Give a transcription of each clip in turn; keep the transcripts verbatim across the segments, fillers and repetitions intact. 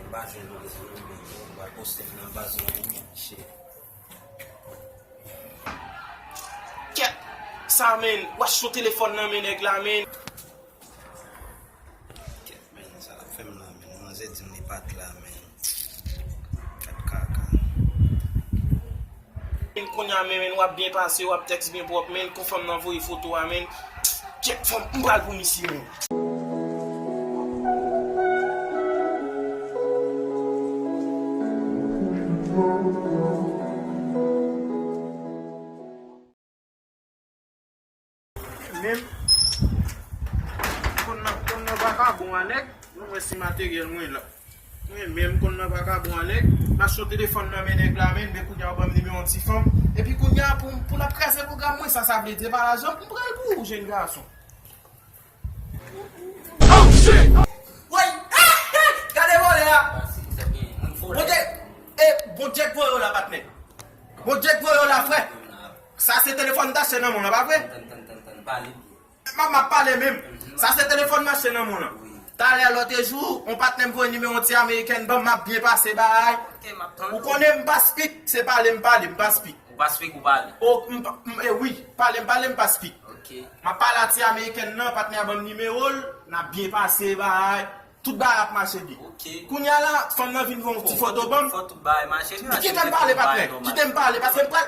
M pa jwenn manzè non, men m pral poste m nan baz mwen, men shit. Kèt! Sa, men, w ap sou telefòn nan, men nèg la, men. Kèt, men, sa l ap fè m la, men. Manzè di m li pa t la, men. Gad kaka. Men kounye a, men, men, w ap byen pase, w ap tèks byen pwòp, men, kou fanm nan voye foto a, men. Kèt, fanm, m pral pou misye, men. Menm konn nan, konn nan vakabon a nèg, nou wè si materyèl mwen la. Mwen menm konn nan vakabon a nèg, m ap sou telefòn nan men nèg la, men, men kounye a w ban m nimewo yon ti fanm. Epi kounye a pou, pou l ap kraze pwogram mwen, sa, sa vle di, e pa lajan, m pral pou ou, jenn gason. Woy! Gade vòlè a! Bondye, e, Bondye k voye w la, patnè. Bondye k voye w la, frè. Sa se telefòn m t achte nan men w lan, pa vre? M, m ap pale menm. Sa se telefòn m achte nan men w lan. Talè lòt jou, yon patnè m voye nimewo yon ti amerikèn ban m, m ap byen pase bay. Ou konnen m pa speak, se pale m pale, m pa speak. Ou pa speak, ou pale? O, m pa, m, e wi, pale m pale, m pa speak. M ap pale a ti amerikèn nan, patnè a ban m nimewo l, n ap byen pase bay. Tout bagay ap mache byen. Kounye a la, fanm nan vin voye yon ti foto ban m. Kite m pale, patnè. Kite m pale, paske m pral,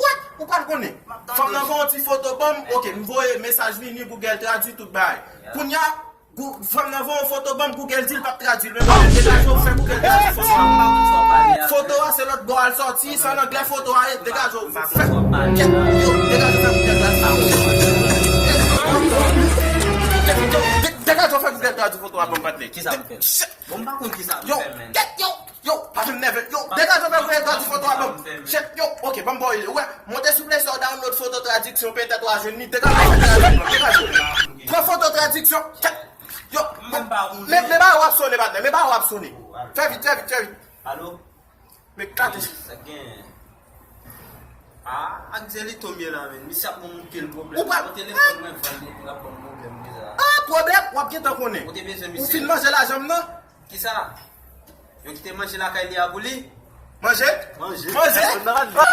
what? Ou pral konnen. Fanm nan voye yon ti foto ban m, ok, m voye mesaj vini, Google tradui tout bagay. Kounye a, fanm nan voye yon foto ban m, Google di l p ap tradui l, men degaje w fè Google tradui foto a. Foto a se lòt bò a l sòti, se an anglè foto a ye, degaje w fè, yo, degaje w fè Google tradui foto a. Degaje w fè Google tradui foto a ban m, patnè. Kisa m fè? Bon, m pa konn kisa m fè, men. Yo, kèt, yo, yo, pa fè m nève. Yo, degaje w fè Google tradui foto a ban m. Shit, yo, ok, ban m ba w ide. Ou wè, monte sou Play Store, download foto tradiksyon, petèt w a jwenn li. Degaje w fè tradiksyon, degaje w. Pran foto tradiksyon, kèt. Yo, men, men ba w ap sone, patnè, men ba w ap sone. Fè vit, fè vit, fè vit. Alo? Men gade. Sa gen. Ah, ak Zelito m ye la, men. Misye ap ban m anpil pwoblèm. Ou pa... Bon, telefòn mwen vann li, epi l ap ban m pwoblèm deja. Ah, pwoblèm? W ap gentan konnen. Ou te bezwen misye? Ou fin manje lajan m nan? Kisa? Yo kite manje lakay li a pou li? Manje? Manje. Manje? Manje!